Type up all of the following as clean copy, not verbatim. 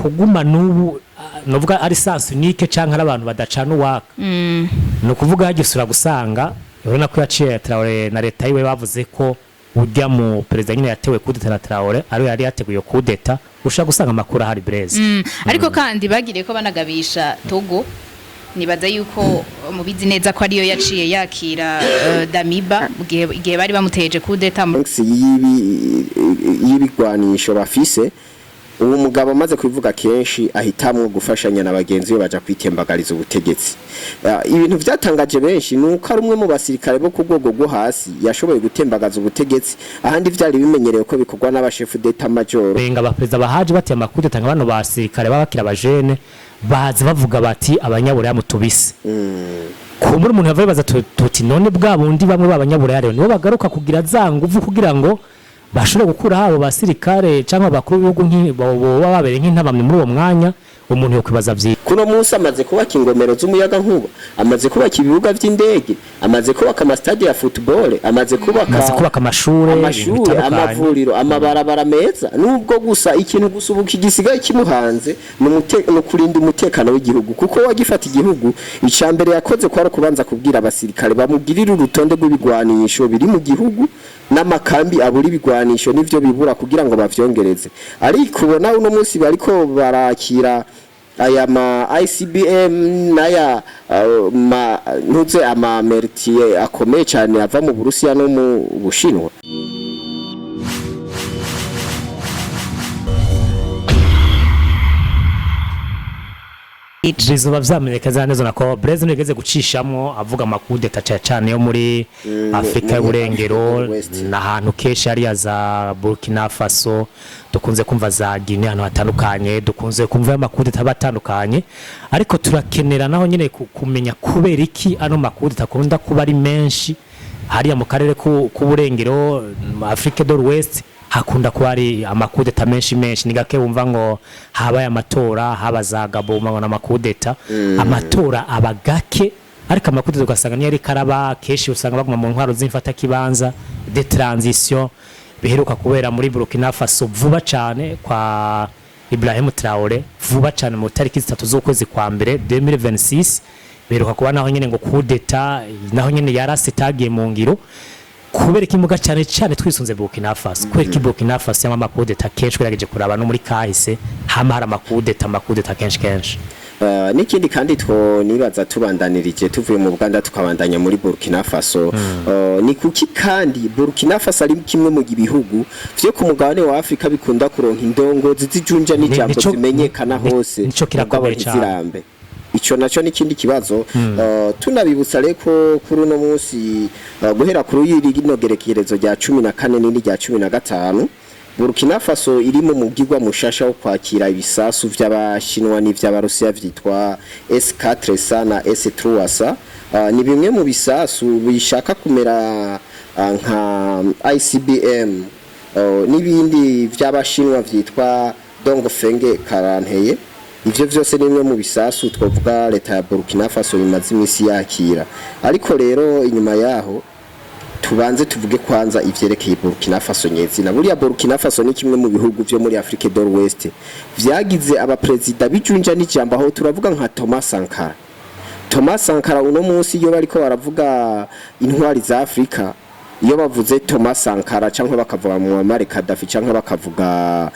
Kuguma n'ubu novuga ari sens unique canke ari abantu badacana uwaka. Ni ukuvuga hagisura gusanga urabona ko yaciye Traore na leta yiwe bavuze ko ujya mu perezida nyine yatewe coup d'état na Traore ari we yari yateguye coup d'état. Ushobora gusanga amakuru ahari, Blaise. Ariko kandi bagiriye ko banagabisha Togo. Nibaza yuko mubizi neza ko ariyo yaciye yakira Damiba mu gihe igihe bari bamuteje coup d'état y'ibigwanisho bafise. Uwo mugabo amaze kubivuga kenshi, ahitamwo gufashanya na bagenzi be baja kwitembagariza ubutegetsi. Ibintu vyatangaje benshi ni uko ari umwe mu basirikare bo ku rwego rwo hasi yashoboye gutembagaza ubutegetsi, ahandi vyari bimenyerewe ko bikorwa n'abashefu d'état major. Benga abaperezida bahaje bateye ama coup d'état nka bano basirikare baba bakiri abajene, baza bavuga bati: "Abanyaburaya mutubise." Kumbura umuntu yava yibaza tuti: "None bwa bundi bamwe b'abanyaburaya rero nibo bagaruka kugira za nguvu kugira ngo bashobore gukuraho abo basirikare cyangwa abakuru b'ibihugu boba babereye nk'intabamye muri uwo mwanya?" Umuntu yokwibaza vyinshi. Kuno munsi amaze kubaka ingomero z'umuyagankuba, amaze kubaka ibibuga vy'indege, amaze kubaka amastade ya football, amaze kubaka amaze kubaka amashure, ibintu amashure, bitandukanye. Amavuriro, amabarabara meza. Nubwo gusa ikintu gusa ubu kigisigaye kimuhanze ni ukurinda umutekano w'igihugu, kuko wagifata igihugu, icya mbere yakoze kwari kubanza kubwira abasirikare bamugirira urutonde rw'ibigwanisho biri mu gihugu n'amakambi abura ibigwanisho n'ivyo bibura kugira ngo bavyongereze. Ariko ubona uno munsi bariko barakira aya ma ICBM n'aya ma ntuze ama mortier akomeye cyane ava mu Burusiya no mu Bushinwa. Bizoba vyamenyekana neza nako Blaise nigeze gucishamwo avuga ama coup d'état cane cane yo muri Afrika muri y'Uburengero Africa West. N'ahantu kenshi hariya za Burkina Faso, dukunze kumva za Guinea, ahantu hatandukanye dukunze kumva ama coup d'état aba atandukanye. Ariko turakenera naho nyine kumenya kubera iki ano ma coup d'état akunda kuba ari menshi hariya mu karere k'uburengero, Afrique de l'Ouest. Hakunda kuba hari ama coup d'état menshi menshi. Ni gake wumva ngo habaye amatora, haba za Gabon ngo n'ama coup d'état. Amatora aba gake, ariko ama coup d'état ugasanga niyo ariko araba kenshi. Usanga baguma mu ntwaro z'imfatakibanza, de transition. Biheruka kubera muri Burkina Faso vuba cane kwa Ibrahim Traore, vuba cane mu tariki 3 z'ukwezi kwa mbere 2026, biheruka kuba naho nyene ngo coup d'état naho nyene yarase itagiye mu ngiro. Kubera ikimuga cyane cyane twisunze Burkina Faso, kubera iki Burkina Faso yama ama coup d'état kenshi? Ugerageje kuraba no muri kahise hama hari ama coup d'état kenshi kenshi. N'ikindi kandi two nibaza, tubandanirije tuvuye mu Buganda tukabandanya muri Burkina Faso, ni kuki kandi Burkina Faso ari kimwe mu bihugu vyo ku mugabane wa Afrika bikunda kuronka indongozi zijunja n'ijambo zimenyekana hose, nico kirakomeye mugabo cane. ntizirambe? Ico naco n'ikindi kibazo. Tunabibutsa rero ko kuri uno munsi, guhera kuri iri rino gerekerezo rya 14 n'iri rya 15, Burkina Faso iri mu mugigwa mushasha wo kwakira ibisasu vy'Abashinwa n'ivy'Abarusiya vyitwa S400 na S300. Ni bimwe mu bisasu bishaka kumera nka ICBM, n'ibindi vy'Abashinwa vyitwa Dongfeng 41. Ivyo vyose ni bimwe mu bisasu twovuga leta ya Burkina Faso bimaze imisi yakira. Ariko rero inyuma yaho tubanze tuvuge kwanza ivyerekeye Burkina Faso nyezina. Buriya Burkina Faso ni kimwe mu bihugu vyo muri Afrique de l'Ouest vyagize abaperezida bijunja n'ijambo. Aho turavuga nka Thomas Sankara. Thomas Sankara, uno munsi iyo bariko baravuga intwari za Afrika, iyo bavuze Thomas Sankara canke bakavuga Muammar Gaddafi canke bakavuga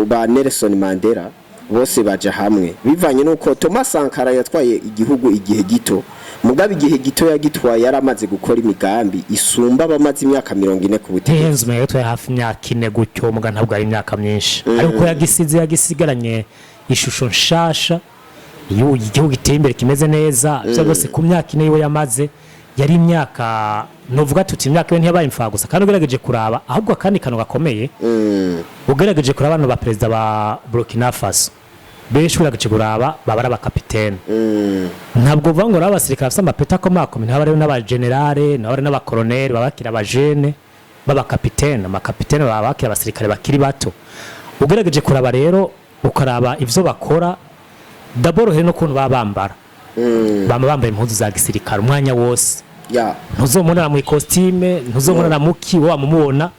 ba Nelson Mandela, bose baja hamwe, bivanye nuko Thomas Sankara yatwaye igihugu igihe gito, mugabe igihe gito yagitwaye yaramaze gukora imigambi isumba abamaze imyaka 40 ku butegetsi. Ntihenze, umenye yatwaye hafi imyaka 4 gutyo, muga ntabwo ari imyaka myinshi, ariko yagisize yagisigaranye ishusho nshasha iyo igihugu giteye imbere, kimeze neza. Ivyo byose ku myaka 4 yiwe yamaze, yari imyaka novuga tuti imyaka iwe ntiyabaye imfaha gusa. Kandi ugerageje kuraba ahubwo akandi kantu gakomeye, ugerageje kuraba bano ba perezida ba Burkina Faso benshi, ugerageje kuraba baba ari abakapitene. Ntabwo uvuga ngo ari abasirikare bafite amapeti akomakomeye, ntaba ari n'abagenerale, ntaba ari n'abakoroneri, baba bakiri abajene b'abakapitene. Amakapitene baba bakiri abasirikare bakiri bato. Ugerageje kuraba rero, ukaraba ivyo bakora, d'abord hari n'ukuntu baba bambara, bama bambaye impuzu za gisirikare umwanya wose. Ntuzomubonera mu ikositime, ntuzomubonera muki, wowe wamumubona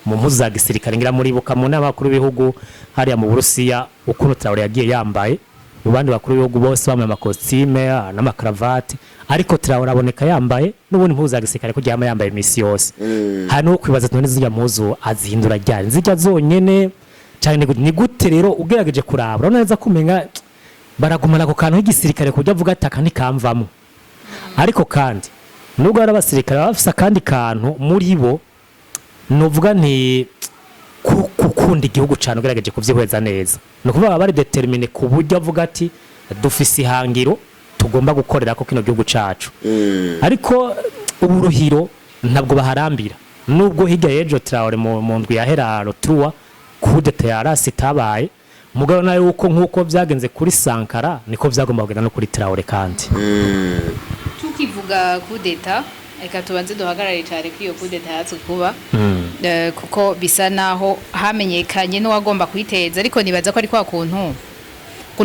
Mu mpuzu za gisirikare, ngira muribuka mu nama y'abakuru b'ibihugu hariya mu Burusiya ukuntu Traore yagiye yambaye. Mu bandi bakuru b'ibihugu bose bambaye amakositime n'amakaravati, ariko Traore aboneka yambaye n'ubundi impuzu za gisirikare, kugira yama yambaye imisi yose. Hari no kwibaza ati: none zirya mpuzu azihindura ryari? Zirya zonyene cyane ni gute? Rero ugerageje kuraba, urabona neza ko umenga baragumana ako kantu k'igisirikare, ku buryo avuga ati: aka ntikamvamo. Ariko kandi nubwo hari abasirikare baba bafise akandi kantu muri bo, nuvuga nti gukunda igihugu cyane, ugerageje kuvyihweza neza, ni ukuvuga baba bari déterminés, ku buryo avuga ati: dufise ihangiro tugomba gukorera ko kino gihugu cacu. Ariko uburuhiro ntabwo baharambira, nubwo hirya y'ejo Traore mu ndwi yahera rotuwa coup d'état yarasi itabaye, mugabo nayo uko nkuko byagenze kuri Sankara niko vyagomba kugenda no kuri Traore kandi. Tukivuga coup d'état, reka tubanze duhagarare cyane kuri iyo coup d'état yatse kuba, kuko bisa naho hamenyekanye n'uwagomba kuyiteza. Ariko nibaza ko ari kwa kuntu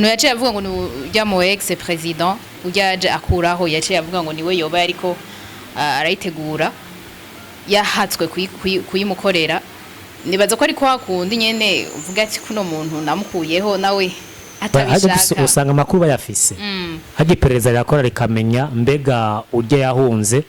yaciye avuga ngo ni ujya mu ex président ujya yaje akuraho, yaciye avuga ngo niwe yoba ariko arayitegura, yahatswe kuyimukorera. Nibaza ko ari kwa kundi nyene uvuga ati: kuno muntu namukuyeho nawe atabishaka. Usanga amakuru bayafise, hajya iperereza rirakora rikamenya mbega ujya yahunze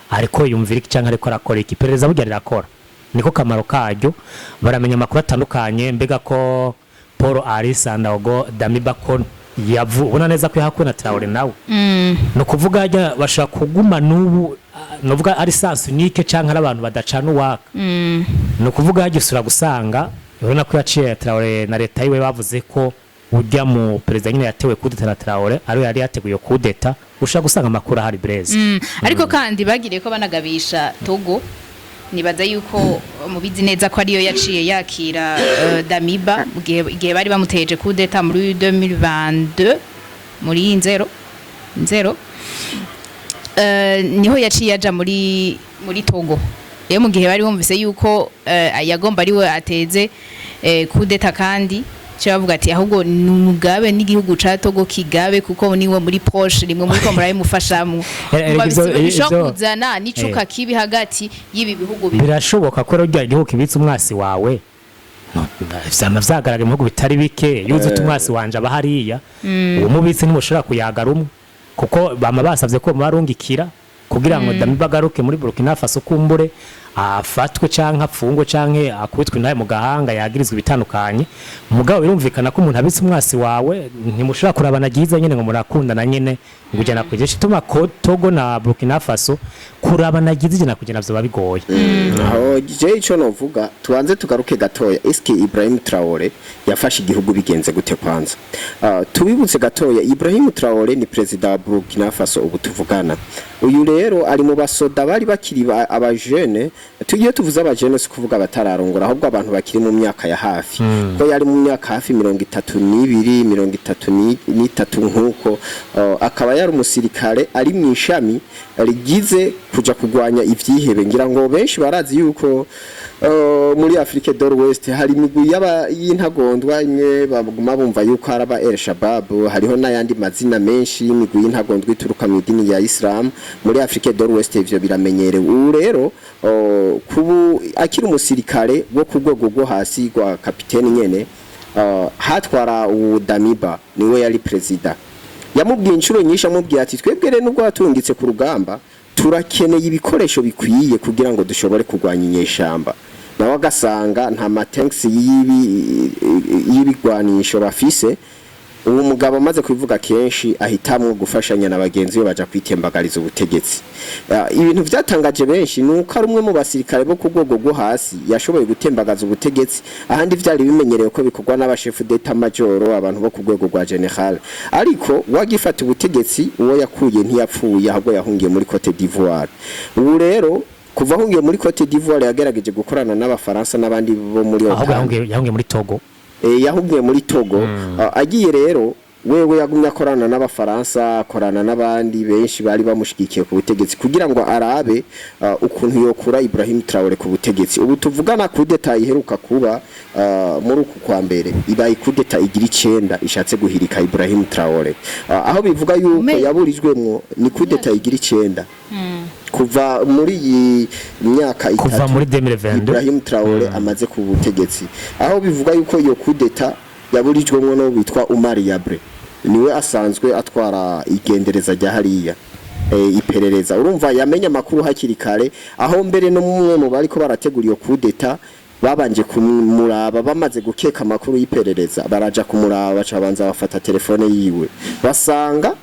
ariko yumvira iki canke ariko arakora iki. Iperereza burya rirakora, niko kamaro karyo. Baramenya amakuru atandukanye, mbega ko Paul Henri Sandaogo Damiba ko yavu ubona neza ko yahakuwe na Traore nawe, ni ukuvuga hajya bashobora kuguma n'ubu, nuvuga ari sens unique canke ari abantu badacana uwaka. Ni ukuvuga hajya usura gusanga urabona ko yaciye Traore na leta yiwe bavuze ko ujya mu perezida nyine yatewe coup d'état na Traore ariwe yari yateguye coup d'état. Ushobora gusanga amakuru ahari, Blaise. Ariko kandi bagiriye ko banagabisha Togo. Nibaza yuko mubizi neza ko ariyo yaciye yakira Damiba mu gihe igihe bari bamuteje coup d'état muri 2022, muri nzero nzero, niho yaciye aja muri Togo. Rero mu gihe bari bumvise yuko yagomba ariwe ateze coup d'état, kandi cyo bavuga ati: ahubwo ni umugabe n'igihugu ca Togo kigabe, kuko niwe muri proche rimwe muri ko murabimufashamwo. Bishobora kuzana n'icuka kibi hagati y'ibi bihugu bibiri. Birashoboka ko rero igihugu kibitse umwasi wawe. No, vyama vyagaragaye mu bihugu bitari bike. Iyo uzi uti umwasi wanje aba hariya, uwo mubitse ntimushobora kuyagara umwe, kuko bama basavye ko barungikira kugira ngo Damiba agaruke muri Burkina Faso, kumbure afatwe canke apfungwe canke akubitwe nawe mu gahanga yagirizwa ibitandukanye. Mugabo birumvikana ko umuntu abitse umwasi wawe ntimushobora kurabana ryiza nyene ngo murakundana nyene ngo ujana kuja ituma ko Togo na Burkina Faso kurabana ryiza ijana kugena vyoba bigoye. Aho je ico novuga, tubanze tugaruke gatoya. Eske Ibrahim Traore yafashe igihugu bigenze gute? Kwanza tubibutse gatoya, Ibrahim Traore ni president wa Burkina Faso ubu tuvugana. Uyu rero ari mu basoda bari bakiri abajene. Tugiye tuvuze abajene, si kuvuga abatararongora, ahubwo abantu bakiri mu myaka ya hafi, ko yari mu myaka hafi 32, 33 nkuko, akaba yari umusirikare ari mu ishami rigize kuja kugwanya ivyihebe. Ngira ngo benshi barazi yuko muri Afrique de l'Ouest hari imigwi y'intagondwa imwe baguma bumva yuko ari aba El Shabab, hariho n'ayandi mazina menshi y'imigwi y'intagondwa ituruka mu idini ya Islam muri Afrique de l'Ouest. Ivyo biramenyerewe. Ubu rero kubu akiri umusirikare wo ku rwego rwo hasi rwa kapiteni nyene, hatwara ubu Damiba niwe yari president. Yamubwiye inshuro nyinshi, amubwiye ati: twebwe rero nubwo watungitse ku rugamba, turakeneye ibikoresho bikwiye kugira ngo dushobore kurwanya inyeshamba. Nawe agasanga nta ma tanks y'ibigwanisho bafise. Uwo mugabo amaze kubivuga kenshi, ahitamwo gufashanya na bagenzi be, baja kwitembagariza ubutegetsi. Ibintu vyatangaje benshi ni uko ari umwe mu basirikare bo ku rwego rwo hasi yashoboye gutembagaza ubutegetsi, ahandi vyari bimenyerewe ko bikorwa n'abashefu d'état major, abantu bo ku rwego rwa général. Ariko wagifata ubutegetsi, uwo yakuye ntiyapfuye, ahubwo yahungiye muri Cote d'Ivoire. Ubu rero kuva ahungiye muri Cote d'Ivoire, yagerageje gukorana n'Abafaransa n'abandi bo muri Ahubwo OTAN. yahungiye muri Togo. Yahungiye muri Togo. Agiye rero wewe yagumye akorana n'Abafaransa, akorana n'abandi benshi bari bamushigikiye ku butegetsi, kugira ngo arabe ukuntu yokura Ibrahim Traore ku butegetsi. Ubu tuvugana, coup d'état iheruka kuba muri uku kwa mbere ibaye coup d'état igira icenda ishatse guhirika Ibrahim Traore. Aho bivuga yuko yaburijwemwo, ni coup d'état igira icenda. Kuva muri iyi myaka Kuva itatu muri 2022. Ibrahim Traore amaze ku butegetsi, aho bivuga yuko iyo coup d'état yaburijwemwo no witwa Umar Yabre, niwe asanzwe atwara igendereza rya hariya, iperereza. Urumva yamenye amakuru hakiri kare, aho mbere no mumwe mu bariko barategura iyo coup d'état babanje kumuraba. Bamaze gukeka amakuru y'iperereza, baraja kumuraba, baca banza bafata telefone yiwe, basanga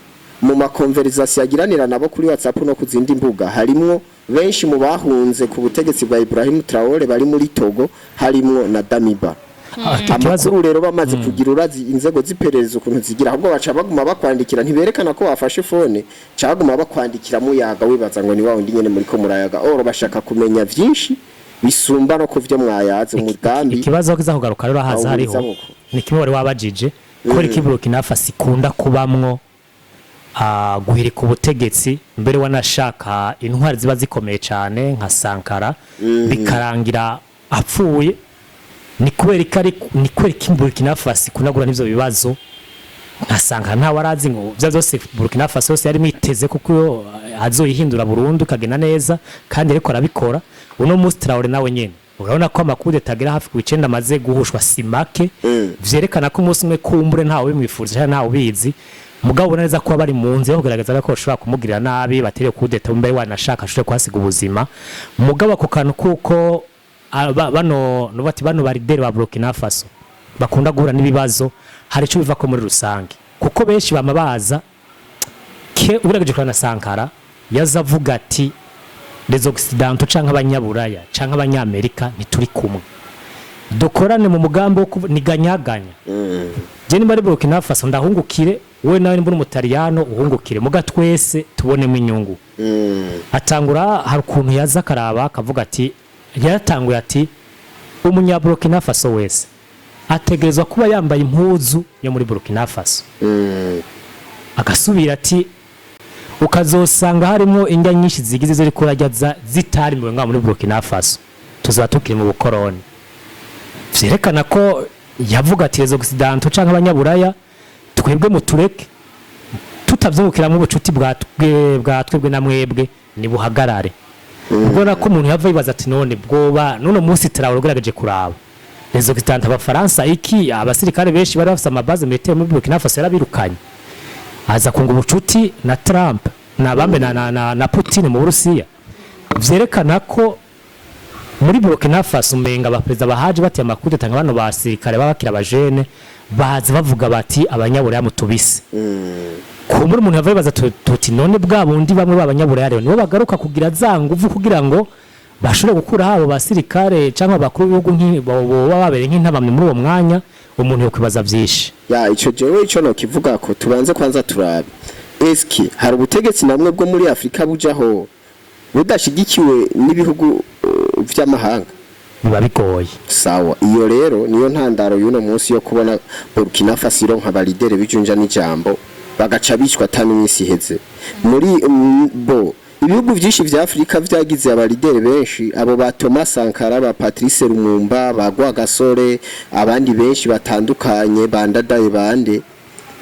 mu ma conversations agiranira nabo kuri WhatsApp no ku zindi mbuga harimwo benshi mu bahunze ku butegetsi bwa Ibrahim Traore bari muri Togo, harimwo na Damiba. Ikibazo Amakuru rero bamaze kugira, urazi inzego z'iperereza ukuntu zigira, ahubwo baca baguma bakwandikira, ntiberekana ko bafashe phone, baguma bakwandikira muyaga, wibaza ngo ni wa wundi nyene muriko murayaga, oro bashaka kumenya vyinshi bisumba no kuvyo mwayaze umugambi. Ikibazo kiza kugaruka rero haza hariho Awuhurizamo. ni kimwe wari wabajije ko iki Burkina Faso ikunda kubamwo guhirika ubutegetsi, mbere wanashaka intwari ziba zikomeye cyane nka Sankara bikarangira apfuye. Ni kubera ko ni kubera ko Burkina Faso ikunda guhura n'ivyo bibazo nka Sankara? Ntawe arazi ngo vya byose Burkina Faso yose yari mwiteze kuko iyo azoyihindura burundu ikagenda neza, kandi ariko arabikora. Uno munsi Traore nawe nyene urabona ko ama coups d'état agera hafi ku 9 amaze guhushwa, si make. Vyerekana ko umunsi umwe kumbure ntawe bimwifurije canke ntawe ubizi, mugabo ubona neza ko bari mu nzira yo kugaragaza ko bashobora kumugirira nabi, bateriye coup d'état, mbere wanashaka ashobore kuhasiga ubuzima. Mugabo ako kantu kuko bano nubati bano ba leader ba Burkina Faso bakunda guhura n'ibibazo, hari ico biva ko muri rusange, kuko benshi bama baza ke ugerageje kurana. Sankara yaza avuga ati les occidentaux canke abanyaburaya canke abanyamerika ntituri kumwe, dukorane mu mugambi wo niganyaganya. Je nimba ari Burkina Faso ndahungukire, we nawe nimba uri umutaliyano uhungukire, muga twese tubonemo inyungu. Atangura hari ukuntu yaza akaraba akavuga ati, yaratanguye ati umunyaburkina Faso wese ategerezwa kuba yambaye impuzu yo muri Burkina Faso. Agasubira ati ukazosanga harimo indya nyinshi zigize ziri kurajya zitari mu ngaho muri Burkina Faso, tuzaba tukiri mu bukoroni. Vyerekana ko yavuga ati les occidentaux canke abanyaburaya twebwe mutureke, tutavyungukiramo ubucuti bwa twebwe na mwebwe nibuhagarare. Ubona ko umuntu yava yibaza ati none bwoba nuno munsi Traore ugerageje kuraba les occidentaux, abafaransa, iki, abasirikare benshi bari bafise ama bases militaires muri Burkina Faso yarabirukanye, aza kunga ubucuti na Trump na bambe na Putin mu Burusiya. Vyerekana ko muri Burkina Faso umenga abaperezida bahaje bateye ama coups d'état nka bano basirikare baba bakiri abajene, baza bavuga bati abanyaburaya mutubise. Kumbura umuntu yava yibaza tuti none bwa bundi bamwe b'abanyaburaya rero nibo bagaruka kugira za nguvu kugira ngo bashobore gukura abo basirikare cyangwa abakuru b'ibihugu boba babereye nk'intabamye muri uwo mwanya. Umuntu yokwibaza vyinshi. Ya, ico jewe ico no kivuga ko tubanze kwanza turabe eski hari ubutegetsi namwe bwo muri Afrika bujaho budashigikiwe n'ibihugu vy'amahanga. Biba bigoye. Sawa, iyo rero niyo ntandaro y'uno munsi yo kubona Burkina Faso ironka aba leader bijunja n'ijambo bagaca bicwa atanu iminsi iheze. Muri bo ibihugu vyinshi vya Afrika vyagize aba leader benshi, abo ba Thomas Sankara, ba Patrice Lumumba, ba Rwagasore, abandi benshi batandukanye, bandadaye bande,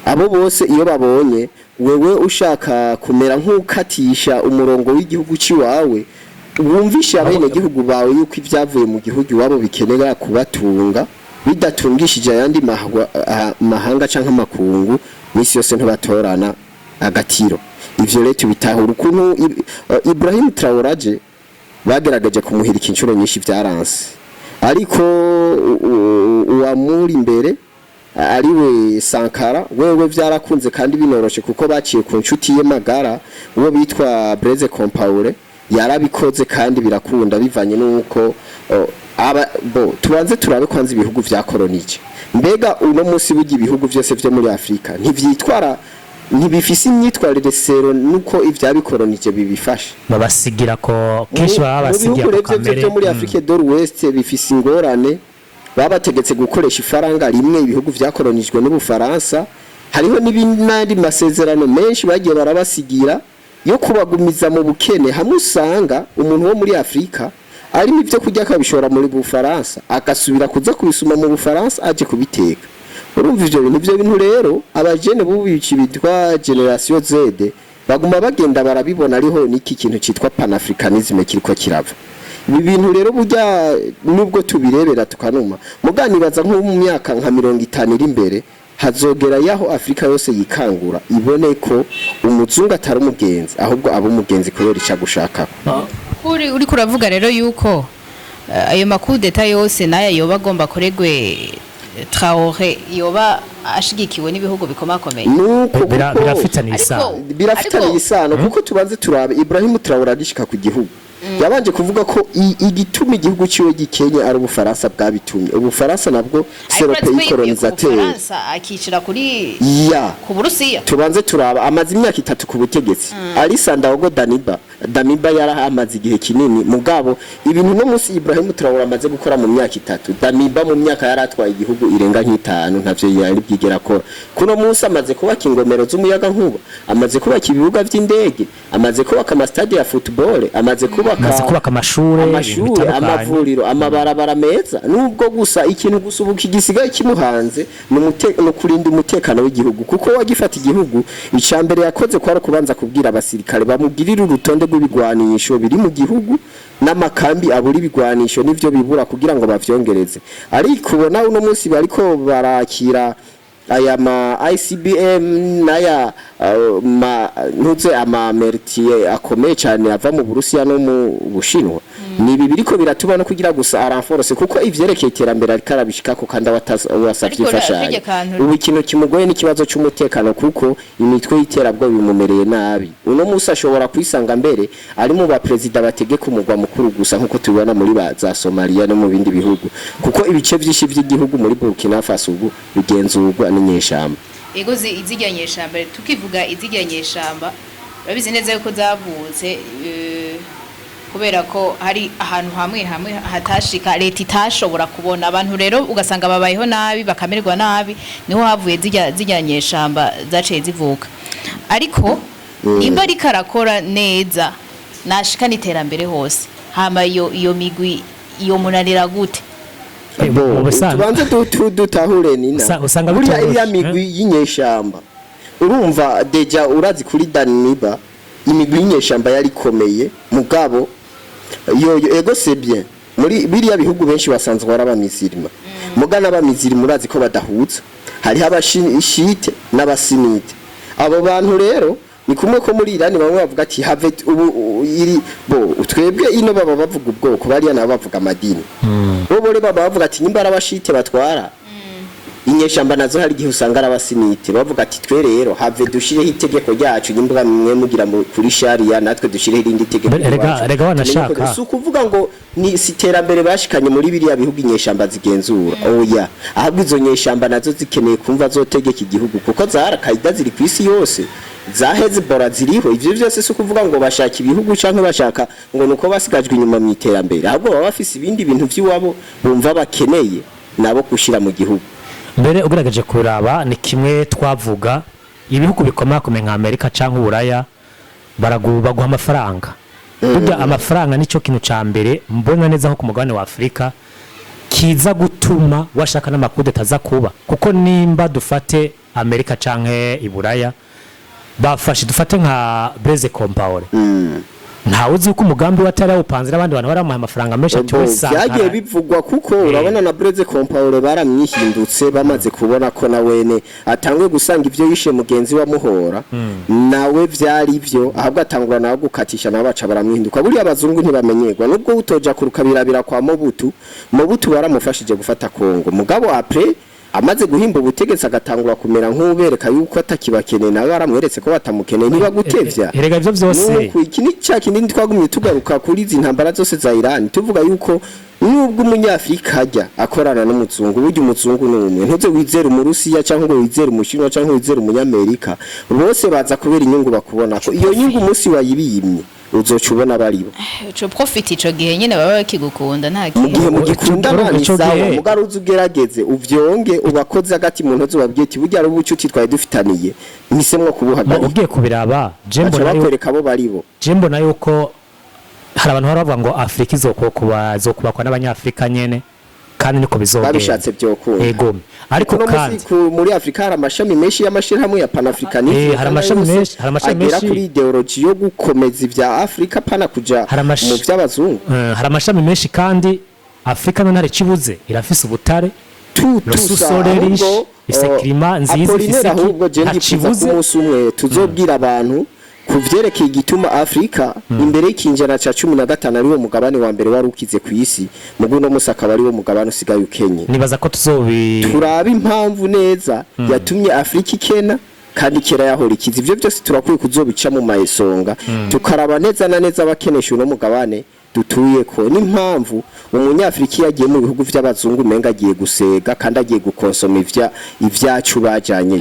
abo bose iyo babonye wewe ushaka kumera nk'ukatisha umurongo w'igihugu ciwawe, wumvisha abene gihugu bawe yuko ibyavuye mu gihugu iwabo bikenera kubatunga bidatungishije ayandi mahanga canke amakungu, misi yose ntibatorana agatiro. Ivyo rero tubitahura ukuntu Ibrahim Traore aje bagerageje kumuhirika inshuro nyinshi, vyaranse, ariko uwamuri imbere ariwe Sankara wewe vyarakunze kandi binoroshe, kuko baciye ku nshuti ye magara uwo bitwa Blaise Compaoré, yarabikoze kandi birakunda bivanye nuko aba bo. Tubanze turabe kwanza ibihugu vyakoronije. Mbega uno munsi burya ibihugu vyose vyo muri Afrika ntivyitwara, ntibifise imyitwarire sero nuko ivyabikoronije bibifasha? Babasigira ko kenshi baba Mu babasigira bihugu ku rero kamere vyo muri Afrique de l'Ouest bifise ingorane, babategetse gukoresha ifaranga rimwe ibihugu vyakoronijwe n'Ubufaransa. Hariho n'ibindi n'andi masezerano menshi bagiye barabasigira yo kubagumiza mu bukene, hamwe usanga umuntu wo muri Afrika arimo ivyo kurya akabishora muri Bufaransa, agasubira kuza kubisuma mu Bufaransa aje kubiteka. Urumva ivyo bintu rero abajene bubu bitwa génération Z. Baguma bagenda barabibona, ariho n'iki kintu citwa panafricanisme kiriko kirava. Ibi bintu rero burya nubwo tubirebera tukanuma, muganibaza nko mu myaka nka 50 iri imbere hazogera yaho Afrika yose yikangura, ibone ko umuzungu atari umugenzi, ahubwo aba umugenzi kubera icyo agushakako. Uri uriko uravuga rero yuko ayo ma coups d'état yose n'aya yoba agomba akoregwe Traoré, yoba ashigikiwe n'ibihugu bikomakomeye? Nuko kuko Birafitaniye isano. Birafitaniye isano, kuko tubanze turabe Ibrahim Traoré agishika ku gihugu yabanje kuvuga ko igituma igihugu ciwe gikenye ari Ubufaransa bwabitumye. Ubufaransa nabwo Ariko c'est le uretse ko pays yivuye ku colonisateur. Bufaransa akicira kuri Ya, ku Burusiya. Tubanze turaba, amaze imyaka 3 ku butegetsi. Alisa Ndawogo Daniba, Damiba yarahamaze igihe kinini. Mugabo ibintu no munsi Ibrahim Traoré amaze gukora mu myaka 3, Damiba mu myaka yaratwaye igihugu irenga nk'itanu ntavyo yari bwigera akora. Kuno munsi amaze kubaka ingomero z'umuyaga nkuba, amaze kubaka ibibuga vy'indege, amaze kubaka amastade ya football, amaze kubaka Amaze kubaka amashure, ibintu amashure, bitandukanye. Amavuriro, amabarabara meza. Nubwo gusa ikintu gusa ubu kigisigaye kimuhanze ni ukurinda umutekano w'igihugu, kuko wagifata igihugu icambere yakoze kwari kubanza kubwira abasirikare bamugirira urutonde rw'ibigwanisho biri mu gihugu n'amakambi abura ibigwanisho n'ivyo bibura kugira ngo bavyongereze. Ariko ubona uno munsi bariko barakira aya ma ICBM n'aya ma ntuze ama mortier akomeye cyane ava mu Burusiya no mu Bushinwa. Ni ibi biriko biratuma no kugira gusa arenforce, kuko ivyerekeye iterambere ariko arabishikako kandi wasavye Ariko imfashanyo. karya kantu- Ubu ikintu kimugoye n'ikibazo c'umutekano, kuko imitwe y'iterabwoba bimumereye nabi. Uno munsi ashobora kwisanga mbere ari mu baperezida bategeka umugwa mukuru gusa, nkuko tubibona muri ba za Somalia no mu bindi bihugu, kuko ibice vyinshi vy'igihugu muri Burkina Faso ubu bigenzurwa n'inyeshamba. Ego, izirya nyeshamba, tukivuga izirya nyeshamba, urabizi neza yuko zavutse kubera ko hari ahantu hamwe hamwe hatashika leta, itashobora kubona abantu, rero ugasanga babayeho nabi, bakamererwa nabi, niho havuye zirya nyeshamba zaciye zivuka. Ariko nimba ariko arakora neza, nashikana iterambere hose, hama iyo migwi iyo munanira gute? Bo, Mu busanzwe- tubanze dutahure nina Usanga buriya bitoroshe, iriya eh? migwi y'inyeshamba, urumva déjà urazi kuri Damiba imigwi y'inyeshamba yari ikomeye. Mugabo yo ego, c'est bien, muri biriya bihugu benshi basanzwe bari abamisirima, muga n'abamisirima urazi ko badahuza, hariho abashite n'abasinite. Abo bantu rero ni kumwe ko muri Irani bamwe bavuga ati have ubu iri bo twebwe ino baba bavuga ubwoko, bariya nabo bavuga amadini. Bo bore baba bavuga ati nimba ari abashite batwara inyeshamba, nazo hari igihe usanga ari abasinite, bavuga ati twe rero have dushireho itegeko ryacu, nimba mwe mugira kuri sharia, natwe dushireho irindi tegeko iwacu. Erega wanashaka. Tumenye ko si ukuvuga ngo ni si iterambere bashikanye muri biriya bihugu inyeshamba zigenzura, oya, ahubwo izo nyeshamba nazo zikeneye kumva zotegeka igihugu, kuko za Al-Qaeda ziri ku isi yose, za Hezbollah ziriho. Ivyo vyose si ukuvuga ngo bashaka ibihugu canke bashaka ngo nuko basigajwe inyuma mu iterambere, ahubwo baba bafise ibindi bintu vy'iwabo bumva bakeneye nabo gushira mu gihugu. Mbere ugerageje kuraba, ni kimwe twavuga, ibihugu bikomakomeye nka Amerika cyangwa Uburaya baguha amafaranga. Burya amafaranga nicyo kintu ca mbere mbona neza nko ku mugabane wa Afurika kiza gutuma washaka n'ama coups d'état aza kuba, kuko nimba dufate Amerika canke Iburaya bafashe, dufate nka Blaise Compaoré, ntawe uzi uko umugambi we atari yawupanze n'abandi bantu baramuha amafaranga menshi ati we Bo, Sankara. vyagiye bivugwa, kuko urabona na Blaise Compaoré baramwihindutse bamaze kubona ko na wene atanguye gusanga ivyo yishe mugenzi wa muhora nawe vyari vyo, ahubwo atangura nawe gukatisha, nawe baca baramwihinduka. Buriya abazungu ntibamenyerwa, nubwo utoja kurukabirabira kwa Mobutu. Mobutu baramufashije gufata Kongo, mugabo après amaze guhimba ubutegetsi agatangura kumera nk'ubereka yuko atakibakeneye, nawe baramweretse ko batamukeneye, ntibagutevya. Erega ivyo vyose Nuko iki ni cya kindi twagumye tugaruka kuri izi ntambara zose za Iran, tuvuga yuko nubwo umunyafrika ajya akorana n'umuzungu, burya umuzungu ni umwe. Ntuze wizere umurusiya cyangwa ngo wizere umushinwa cyangwa wizere umunyamerika, bose baza kubera inyungu bakubona ko iyo nyungu umunsi wayibimye uzoca ubona baribo. Ico profit, ico gihe nyene baba bakigukunda nta Mu gihe kintu. mugikundana ni Ico sawa, gihe- mugabo uzi ugerageze uvyonge ubakoze agati mu ntozi, ubabwiye ati burya ari ubucuti twari dufitaniye mpisemwo kubuhagarika. Ugiye kubiraba je Baca mbona bakwereka abo baribo. Je mbona yuko hari abantu bahora bavuga ngo Afurika izokubakwa n'abanyafurika nyene. Kandi niko bizogenda. Babishatse byokunda. Yego, ariko Kuno kandi musi muri Afrika hari amashami menshi y'amashirahamwe ya Panafricanisme. Hari amashami menshi, hari amashami agera menshi. kuri ideology yo gukomeza ivya Afrika, pana kuja Hari mu vy'abazungu. Hari amashami menshi, kandi Afrika none hari ikibuze, irafise ubutare, le sous-sol est riche, ifise climat nziza, ifise Apollinaire, iki, ahubwo je ndifuza ko ntakibuze. umunsi umwe tuzobwira abantu ku vyerekeye igituma Afrika imbere y'ikinjana ca 15 ariwo mugabane wa mbere wari ukize ku isi, mugu uno musi akaba ariwo mugabane usigaye ukenye. Nibaza ko tuzobi Turabe impamvu neza yatumye Afrika ikena kandi kera yahora ikiza. Ivyo byose turakwiye kuzobica mu mayesonga, tukaraba neza na neza abakenesha uno mugabane dutuye ko, n'impamvu umunyafrika iyo agiye mu bihugu vy'abazungu umenga agiye gusega kandi agiye gukonsoma ivyacu bajanye.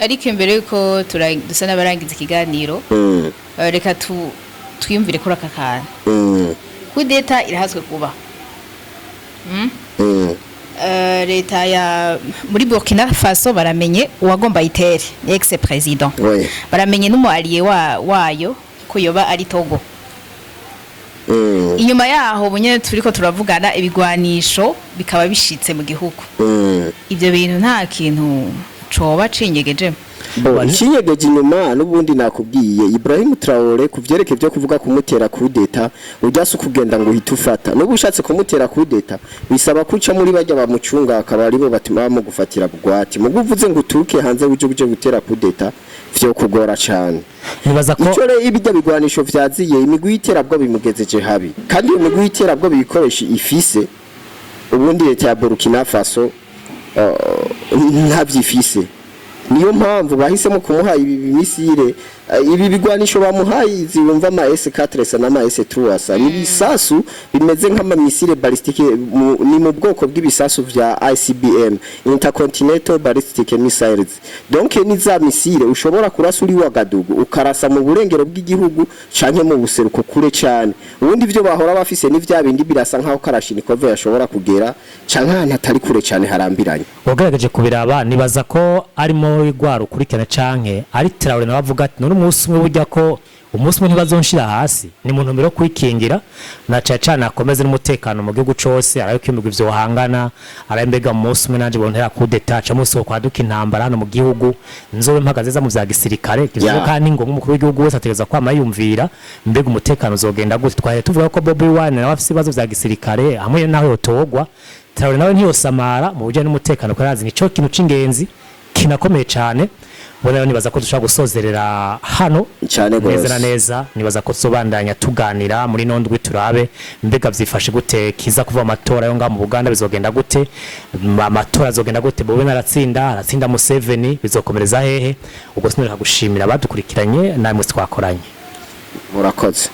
Ariko imbere yuko dusa n'abarangiza ikiganiro, reka twiyumvire kuri aka kantu. Kudeta irahazwe kuba. Leta ya muri Burkina Faso baramenye uwagomba itere, ex président. Baramenye n'umu allié wayo ko yoba ari Togo. Inyuma yaho bunye turiko turavugana, ibigwanisho bikaba bishitse mu gihugu. Ibyo bintu nta kintu coba cinyegeje? Bo, ikinyegeje inyuma n'ubundi nakubwiye Ibrahim Traore ku vyerekeye byo kuvuga kumutera kudeta, ujya se ukugenda ngo uhite ufata. N'ubu ushatse kumutera kudeta bisaba kuca muri bajya bamucunga, akaba aribo batuma bamugufatira bugwati. Mugo uvuze ngo uturuke hanze uje gutera kudeta, vyo kugora cane. Nibaza ko Ico rero ibijya bigwanisho vyaziye, imigwi y'iterabwoba bimugezeje habi, kandi iyo migwi y'iterabwoba ibikoresho ifise ubundi leta ya Burkina Faso ntavyifise. Niyo mpamvu bahisemo kumuha ibi bimissile, ibi bigwanisho bamuhaye. Izi wumva ama S4 n'ama S3 ni ibisasu bimeze nk'ama missile balistique, ni mu bwoko bw'ibisasu vya ICBM, Intercontinental Ballistic Missiles. Donc ni za missile ushobora kurasa uri Wagadugu ukarasa mu burengero bw'igihugu canke mu buseruko kure cane. Ubundi ivyo bahora bafise ni vya bindi birasa nkaho Kalashnikov yashobora kugera canke ahantu atari kure cane harambiranye. Wagerageje kubiraba, nibaza ko arimo rwa rukurikirana canke ari Traore nawe avuga ati none umunsi umwe burya ko umunsi umwe ntibazonshira hasi, ni mu ntumbero yo kwikingira na cane cane akomeze n'umutekano mu gihugu cose, arabe ko imigwi vyohangana, arabe mbega mu munsi umwe nanje bontera kudeta ca munsi wo kwaduka intambara hano mu gihugu nzobe mpagaze za mu vya gisirikare. Ivyo kandi ngo umukuru w'igihugu wese ategereza kwama yumvira mbega umutekano uzogenda gute. Twari tuvuga ko Bobi Wine nawe afise ibibazo vya gisirikare, hamwe naho yotogwa, Traore nawe ntiyosamara mu bijanye n'umutekano, kuko arazi nico kintu c'ingenzi kinakomeye cane. Ubona rero nibaza ko dushobora gusozerera hano Cane gose. neza na neza. Nibaza ko tuzobandanya tuganira muri no ndwi, turabe mbega vyifashe gute, kiza kuva mu matora yo ngaha mu Buganda bizogenda gute, amatora azogenda gute, Bobi aratsinda, aratsinda Museveni, bizokomereza hehe. Ubwo sinureka gushimira abadukurikiranye namwe twakoranye. Murakoze.